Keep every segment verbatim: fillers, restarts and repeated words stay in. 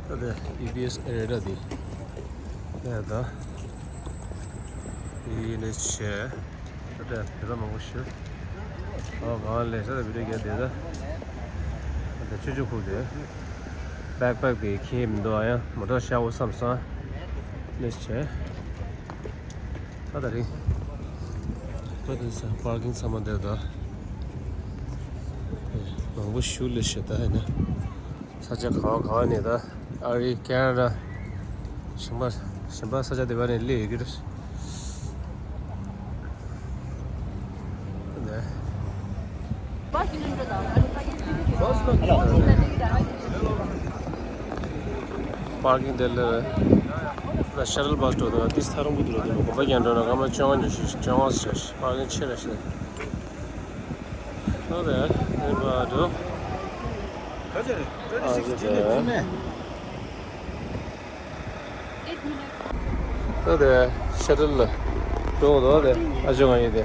ད་ལྟ་ཡུ་བི་ཨེས་ཨེ་རི་ཡ་འདི་ལས་ད་ཡིན་ནས་བྱས། ད་ལྟ་བོད་པ་མང་པོ་ཞིག་ཨོ་གང་ལས་ད་ལྟ་བི་ཌི་ཡོ་རྒྱག་བསྡད། ད་ད་ཆུ་ཆུ་ཁུག་དེ་བེག་པེག་དེ་ཁྱེར་མི་འདུག་ཨ་ཡང་མོ་ཊ་ཤ་བོ་བསམ་སོང་ནས་བྱས། ད་ད་རིང་ད་དེ་ས་པར་ཀིང་ཚང་མ་འདིར་ད་མང་པོ་ཞིག་ལས་ཤེས་ད་ཡིན་ན། ས་ཆ་ག་བ་ག་བ་ནས་ད་ཨ་རི་ཁེ་ན་ཌ་གཞན་པ་གཞན་པ་ས་ཆ་དེ་བ་ནས་སླེབས་ཡོད་ཀྱི་རེད། ནས། པར་ཀིང་དེ་ལ་ད་ཤ་ཊལ་བྷ་སི་འགྲོ་འདུག་ཏིས་ཐ་རུང་པོ་འདུག་ལ་འདུག་གོམ་པ་རྒྱག་འགྲོ་ན་སྐར་མ་བཅོ་ལྔ་ཉི་ཤུ་བཅོ་ལྔ་ཞེས་པར་ཀིང་ཆེ་ར་ཞེས། ཨོ་ལེ་ཨེ་བ་འགྲོ། ཨ་ཅེ་རེད། ད་དེ་ཤ་ཊལ་ལ་འགྲོ་འདུག་དེ་ཨ་ཅོ་ང་ཡིན་དེ།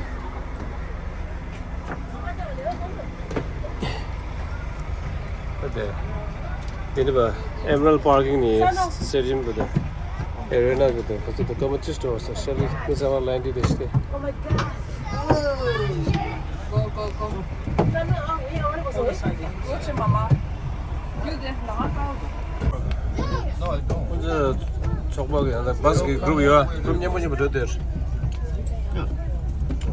ད་དེ་དེ་ནི་བ་ཨེ་མེ་རལ་པར་ཀིང་ནི་སི་ཊེ་ཌི་ཡམ་དུ་དེ་ཨེ་རི་ན་གི་དེ་ཁོ་ཚོ་དེ་སྐར་མ་བཅུ་འགྲོ་བ་ས་ཤ་ཊལ་ནི་ཚང་མ་ལ་ཡིན་དེ་དེ་ཤི་དེ། Go, go, go. Go to mama. You there, mama. ཁོང་ཚོ་ཚོགས་པ་གི་ཡང་ན་བྷ་སི་གི་གུ་རུབ་ཡོད། གུ་རུབ་མཉམ་པོ་མཉམ་པོ་འགྲོ་དེར།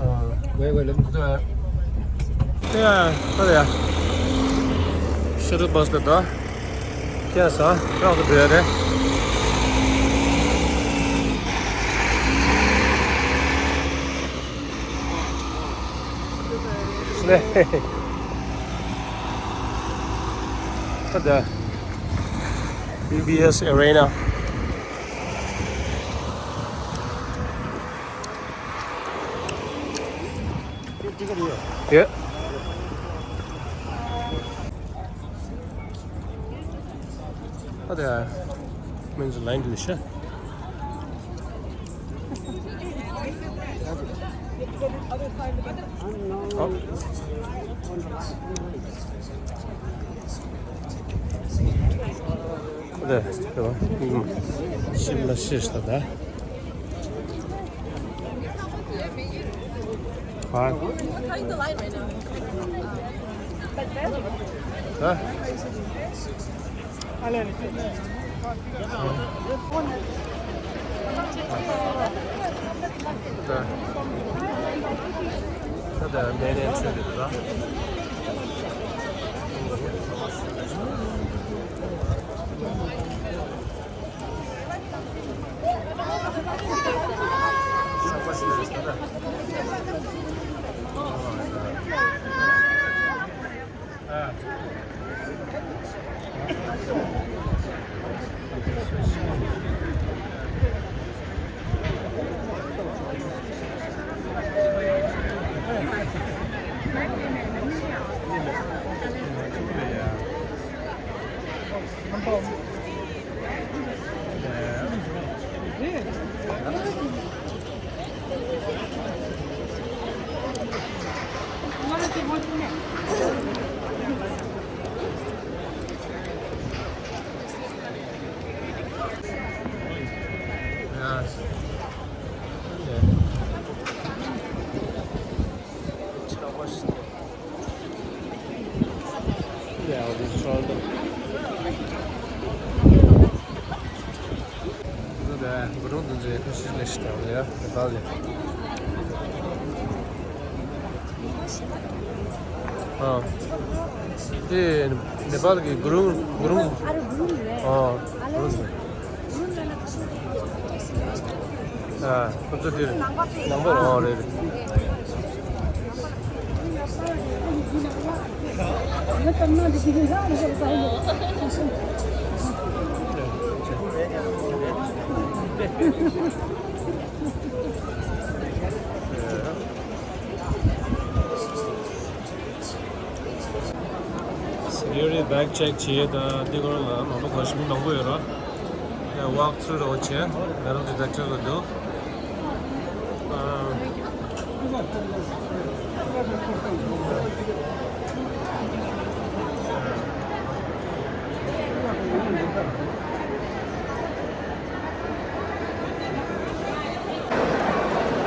ཨ། ཝེ་ཝེ་ལེ་མི་ཁོ་ཚོ་ཡ་ཁོ་ཚོ་ཡ། ཤ་ཊལ་བྷ་སི་དེ་ད་ཁྱེད་ས་རོགས་ཏུ་འགྲོ་ཡ་རེད། ད་ལྟ་ཡུ་བི་ཨེས་ཨེ་རི་ན། ཡེ། ད་ལྟ་མི་ཚོ་ལའིན་དུ་ཤ། ཞིམ་ལ་ཤེས་ད་ད། ཧ། ད། Yeah, I'll just try the. ད་ལྟ་གུ་རུ་འདི་ཚོའི་ཁ་ཤས་ལས་ཤི་དང་ཡ་ད་ལྟ་ལས། ཨ། དེ་ནེ་པཱལ་གྱི་གུ་རུ་གུ་རུ། ཨ་རེ་གུ་རུ་རེད། ཨ་གུ་རུ་རེད། ཨ། ཁོ་ཚོ་དེར་ནང་པ་རང་རེད། Security bag check བྱས་དང་འདི་སྐོར་ལ་མང་པོ་གོ་ཤེས་མི་མང་པོ་ཡོད་ར། ཡ་walk through རོགས་བྱས། metal detector ལ་འདུག་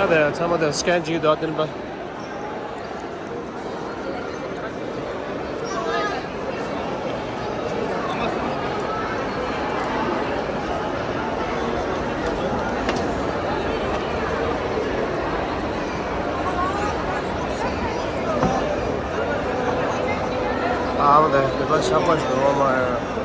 ད་ཚང་མ་ད་སི་ཀེན་བྱེད་ཀྱི་འདུག་ཨ། དེ་ནས་པ། ཨ་མ་ད་དེ་པ་ཆགས་པ་ཞིག་འོ་མ་ཡ།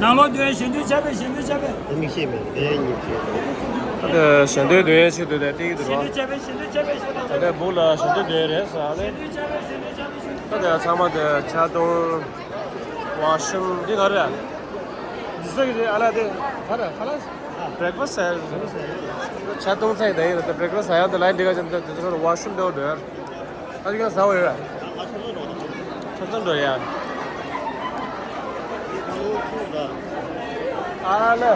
ནང་ལོགས་འདུག་ཞལ་འདོན་ཆ་པས། ཞལ་འདོན་ཆ་པས། ཞལ་འདོན་ཆ་པས། དེ་མིག་ཤེས་མེད། དེ་ཡང་ཉིན་ཤེས། ད་ཞལ་འདོན་འདོན་ཡས་ཆེད་དུ་དེ་བལྟས་ཀྱི་འདུག་རོ། ཞལ་འདོན་ཆ་པས། ཞལ་འདོན་ཆ་པས། ཞལ་འདོན་ཆ་པས། ད་སྦུག་ལ་ཞལ་འདོན་འདོན་ཡས་རེད་ཟེར་ཨ་ལེ། ཞལ་འདོན་ཆ་པས། ཞལ་འདོན་ཆ་པས། ད་དེ་ཚང་མ་དེ་ཇ་འཐུང་། ཝ་ཤི་རུམ་འདི་ག་རེ་རེད། འདི་ཚོ་གི་རེད་ཨ་ལ་དེ་ག་རེ་ག་ལ། བྷེ་རེག་ཕ་སི་ཟེར། ཇ་འཐུང་ས་ཡིན་ད་ཡིན་ད་བྷེ་རེག་ཕ་སི་ཟ་ཡག་དེ་ལ་ཡིན་འདི་ག་ཅན་ད་དེ་ཚོ་ཝ་ཤི་རུམ་འདྲ་བོ་འདྲ། ཨ་ཅག་ཟ་བ་ཡོད། ཆ་ཚང་འགྲོ་ཡ། ཨ་ལེ།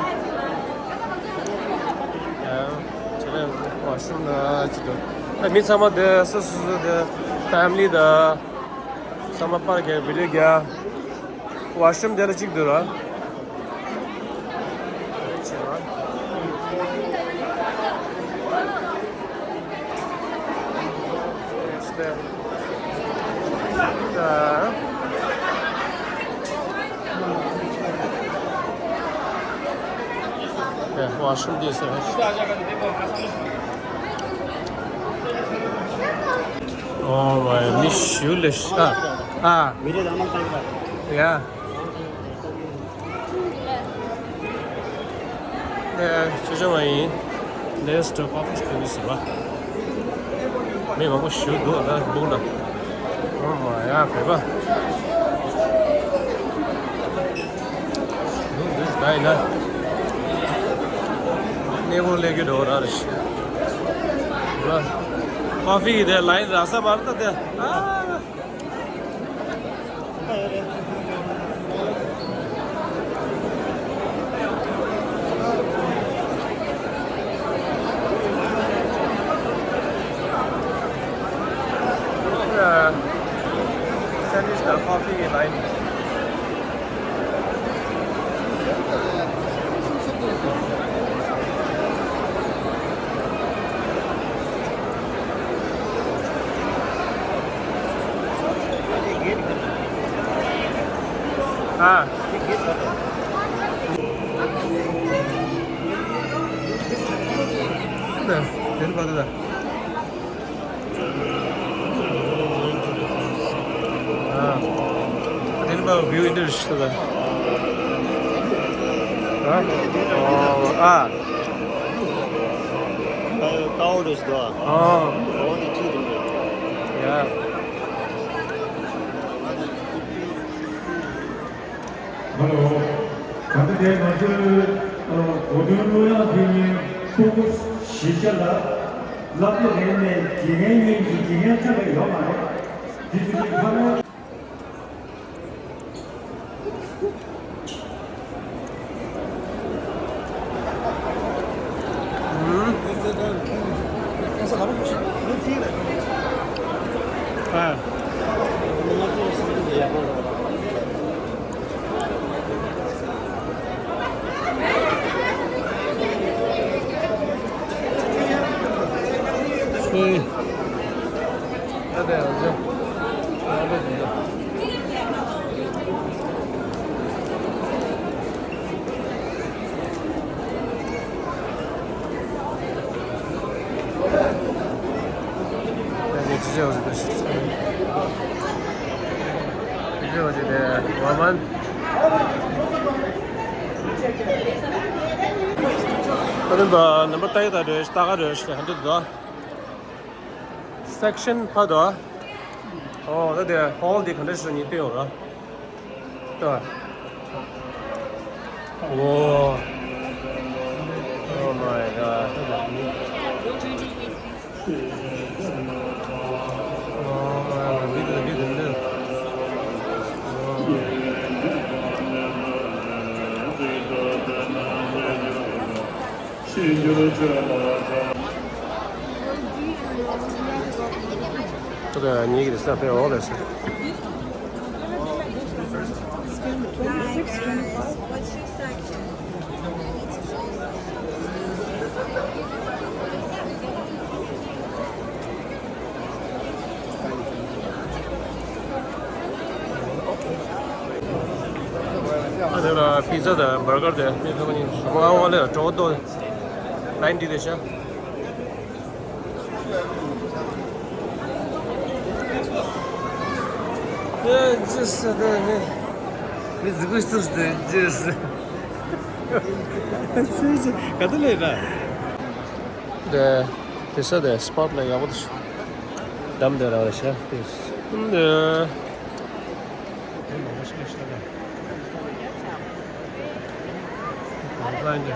ཆེ་ལེ་ཝ་ཤི་རུམ་ལ་ཅི་འགྲོ། ཨ་མི་ཚང་མ་དེ་སོ་སོ་སོ་དེ་ཕེ་མི་ལི་དང་ཚང་མ་པར་རྒྱག་བི་ཌིའོ་རྒྱག་ཝ་ཤི་རུམ་དེ་ལ་གཅིག་འདུག་ར། ཝ་ཤི་རུམ་དེ་ཟེར། ཨོ་ཝའི་མི་ཞུ་ལེ་ཤ་ཨ། མི་རེ་དང་མ་ཡ། ཨེ་ཅོ་ཅོ་མ་ཡིན། ལེས་ཏོ་ཀོ་ཕི་སྟོན་གྱི་ཟེར་བ། མི་མང་པོ་ཞུ་འདུག་ད་སྦུག་ལ། ཨོ་མ་ཡ་བོད་པ། འདུག་འདུག་ད་ཡིན་ན། གནས་སྐོར་སླེབས་རྒྱུ་འགྲོ་ར་རེད། ཀོ་ཕི་གི་དེ་ལ་ཡིན་ར་ས་མ་རེད་ད་དེ། ཨ། Sandwich དང་ཀོ་ཕི་གི་ལ་ཡིན། ཨ། ནས་དེ་ནི་བ་དེ་ད། ཨ། དེ་ནི་བ་བིའུ་ཨིན་ཏེ་རེ་སི་ཊི་ད། ཨ། ཨ། ཨ། ཨ། ཡ། ཧ་ལོ། ད་ལྟ་དེ་ང་ཚོའི་གོ་སྟོན་གླུ་དབྱངས་འདི་ཉིད་ཕྲུ་གུ་གཞིས་ཆགས་ལ་བསླབ་གྲྭ་རེད་ནས་དགེ་རྒན་གཉིས་ཀྱི་དགེ་རྒན་ཐོན་པ་ཡོད་མ་རེད། འདི་ཚོ་གི་ཕ་མའི། ཨ་ནི་ད་ནམ་པར་ཏ་ཡི་ད་རེ་ཏ་ག་རེ་ཞེས་ཧ་འདི་དོ། སེག་ཤན་ཕ་དོ། ཨོ་ད་དེ་ཧོལ་དེ་ག་འདྲ་ཞིག་ཉིད་སྟོན་ཡོང་ར། ད། ཨོ། Oh my god. Oh my god. འདི་འདི་འདི་འདི། ད་ཉིད་ཀྱི་ས་ཕེ་འོག་ལས་སོ། ཨ་དེ་ལ་པི་ཛ་དང་བར་གར་དེ་མི་ཁ་མ་ཉིན་ཞུ་མ་ཨང་བ་ལས་གྲོགས་ཏོ་ལ་ཡིན་འདི་དེ་ཤ། ཨེ་ཇི་སི་དེ་ནི་མི་ཟི་གུ་སི་དེ་ཇི་སི་ག་དུ་ལས་ར། དེ་དེ་ས་དེ་སི་པོཊ་ལ་ཡག་པོ་དེ་ཤ། འདམ་དེ་ར་ར་ཤ་དེ་ཨ་དེ།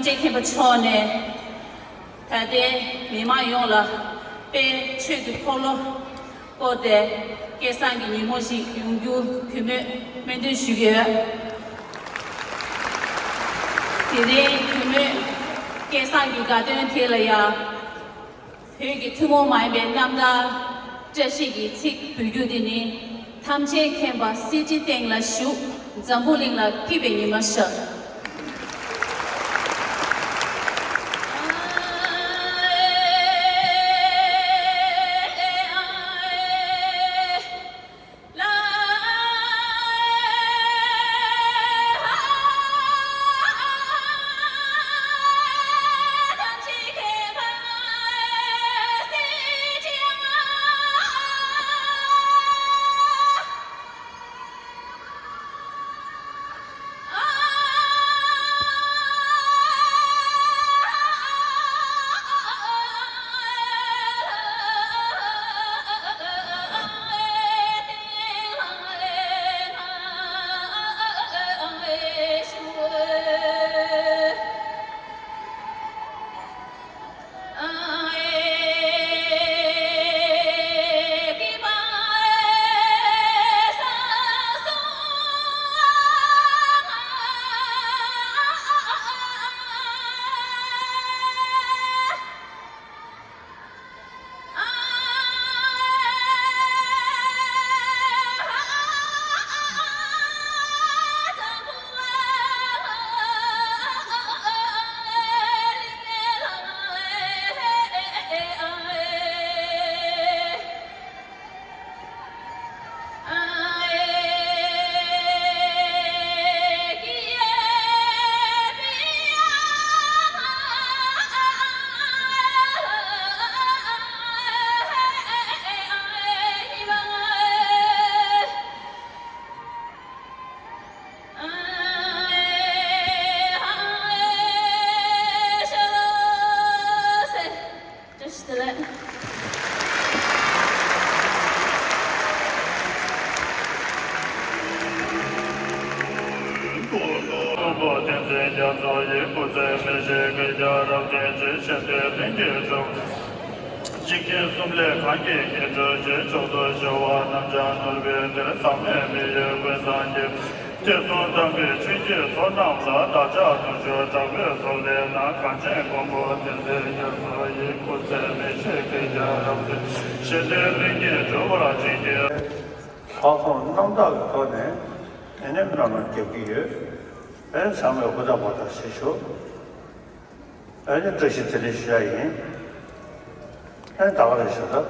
ཐམས་ཅད་མཁྱེན་པ་མཆོག་ནས་ད་ལྟའི་མི་མང་ཡོངས་ལ་དཔལ་ཆོས་ཀྱི་འཁོར་ལོ་བསྐོར་ཏེ་སྐལ་བཟང་གི་ཉིན་མོ་ཞིག་ཡོང་རྒྱུ་གུས་མོས་སྨོན་འདུན་ཞུ་གི་ཡོད། དེ་རིང་གུས་མོས་སྐལ་བཟང་གི་དགའ་སྟོན་དེ་ལ་ཡང་བོད་ཀྱི་ཐུན་མོང་མ་ཡིན་པའི་རྣམ་ཐར་བཀྲ་ཤིས་ཀྱི་ཚིག་འབུལ་རྒྱུ་འདི་ནི། ཐམས་ཅད་མཁྱེན་པ་གསེར་ཁྲིའི་སྟེང་ལ་བཞུགས། འཛམ་བུ་གླིང་ལ་སྐྱིད་པའི་ཉི་མ་ཤར། བཀྲ་ཤིས་བདེ་ལེགས། འཇིག་རྟེན་གསུམ་ལས་གང་གིས་སྐྱེ་འགྲོ་ཞེས། མཆོག་ཏུ་གྱུར་པ་རྣམས་ཀྱང་ནོར་བུའི་གཏེར། ཚད་མེད་མི་ཡོད་ཀུན་སངས་རྒྱས། དུས་གསུམ་དམ་པའི་ཆོས་ཀྱི་མཚོ་རྣམས་ལ། བདག་ཅག་དུང་ཕྱུར་དྲག་པོའི་ཚོགས་ལས་ན། གངས་ཅན་མགོན་པོ་བསྟན་འཛིན་རྒྱ་མཚོ་ཡི། སྐུ་ཚེ་མི་ཤིགས་གེགས་རྒྱ་རབ་སྟེ། གཞན་དོན་ལྷུན་གྱིས་གྲུབ་པར་བྱིན་གྱིས། ལྷག་མཐོང་རྣམ་དག་གི་ཐོག་ནས་ཨེ་ནེམ་རྣམས་ལ་རྒྱབ་ཀྱི་ཡོད། ཨེ་ཚང་མས་ཧུར་ཐག་ཧུར་ཐག་བྱེད་ཤོག་ཨེ་ནི་བཀྲ་ཤིས་བདེ་ལེགས་ཞུ་ཡ་ཡིན། ཨེ་ད་ག་རེ་ཞུ་ད། ཨ།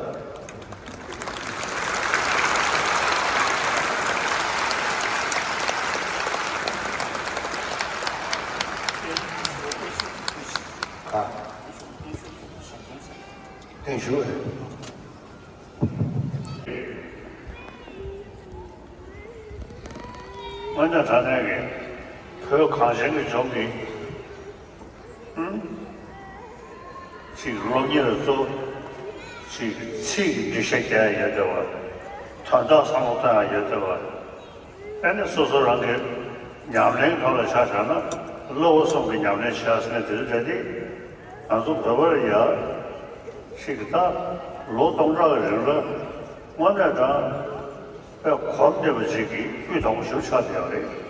བརྟན་བཞུགས། དངོས་གནས་དྲང་གནས་ཀྱི་བོད་གངས་ཅན་གྱི་ལྗོངས་ཀྱི་ཨུམ། ཅིག་སློབ་གཉེར་གཙོ། ཅིག་ཚིག་གི་འགྲེལ་བཤད་རྒྱག་ཡ་ཡོད་བསྡད་པ། དོན་དག་བསམ་བློ་གཏོང་ཡ་ཡོད་བསྡད་པ། ཨ་ནི་སོ་སོ་རང་གི་ཉམས་ལེན་ཐོག་ལ་ཆ་བཞག་ན། བློ་གསུམ་གྱི་ཉམས་ལེན་བྱེད་ཡ་ཟེར་ནས་དེ་རིགས་རེད་དེ། ང་ཚོ་བོད་པར་ཡ་ཞིག་གི་ད་ལོ་སྟོང་ཕྲག་གི་རིང་ལ་དངོས་གནས་དྲང་དཔེ་གོམས་བསྡད་པ་ཅིག་གི་དབུས་དང་པོ་ཞིག་ཆགས་བསྡད་ཡོད་རེད།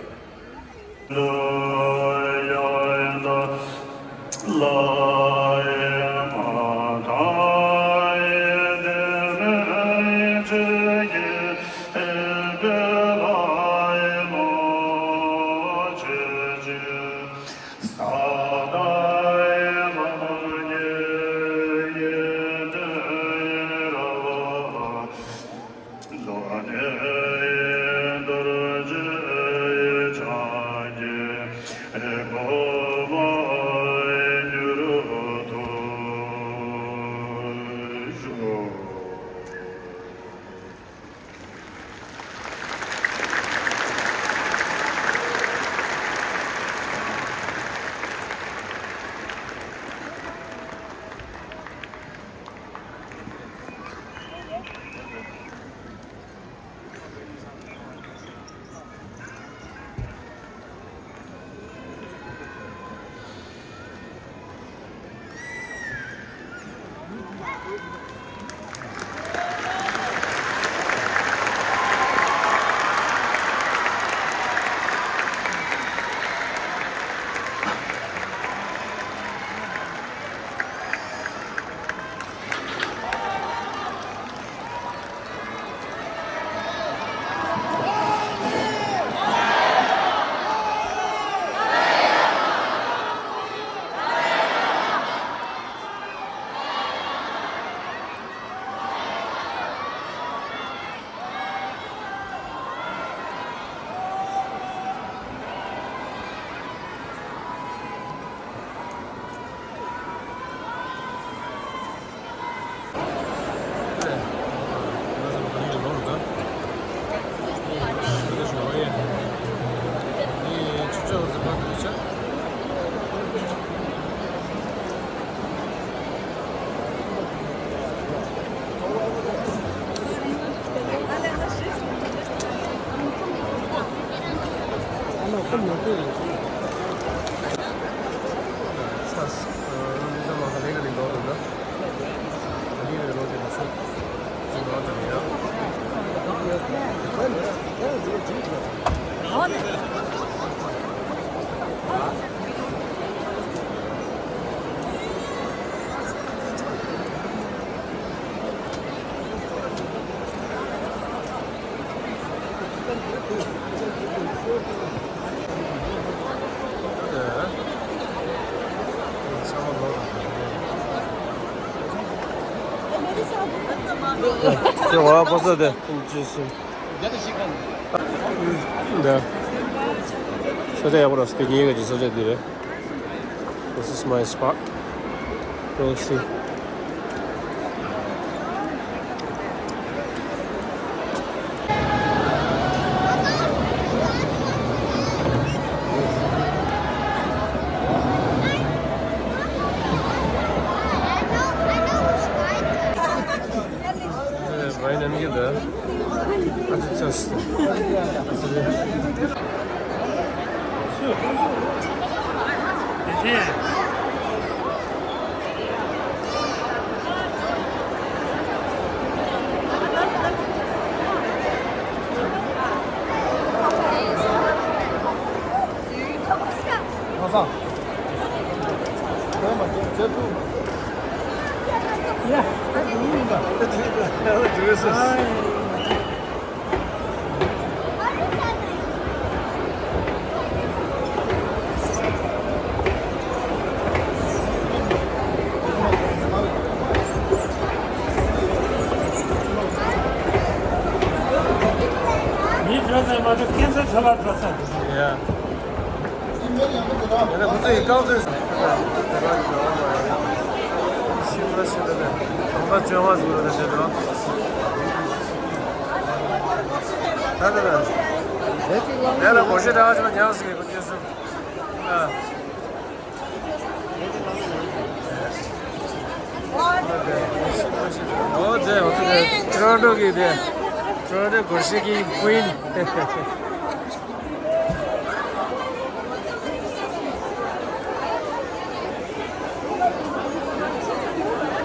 ཁྱེད་ང་ཕོ་ས་དེ་ཀུན་ཅི་སུ། འདི་ས་ཆ་ཡག་པོ་རེད། སྐད་ཉན་ག་ཅི་ས་ཆ་འདི་རེད། This is my spot. We'll see. Vayne angi da. Atacağız. མི་འགྲོ་ཚེ་མ་གཏོགས་ཁྱེད་ཚོ་ཚོ་བར་འགྲོ་ས་རེད། ཡ། ཁོ་ཚོ་ཡི་རྐང་ཚོས་ཤི་མ་ཤི་ད་ནས་གྲོང་པ་བཅོ་ལྔ་ཟིག་ཡོད་རེད་ཟེར་དོ། ད་ད་ད། དེ་ལ་སྒོར་གཞས་གྲྭ་བ་ཅིག་ལ་ཉག་ཟིག་གི་སྐུ་མཁྱེན་སོང་། ཨ། ཨོ་ཙེ་ཨོ་ཙེ། ཊོ་རོན་ཊོ་གི་དེ། ཊོ་རོན་ཊོ་སྒོར་གཞས་ཀྱི་ཀུན།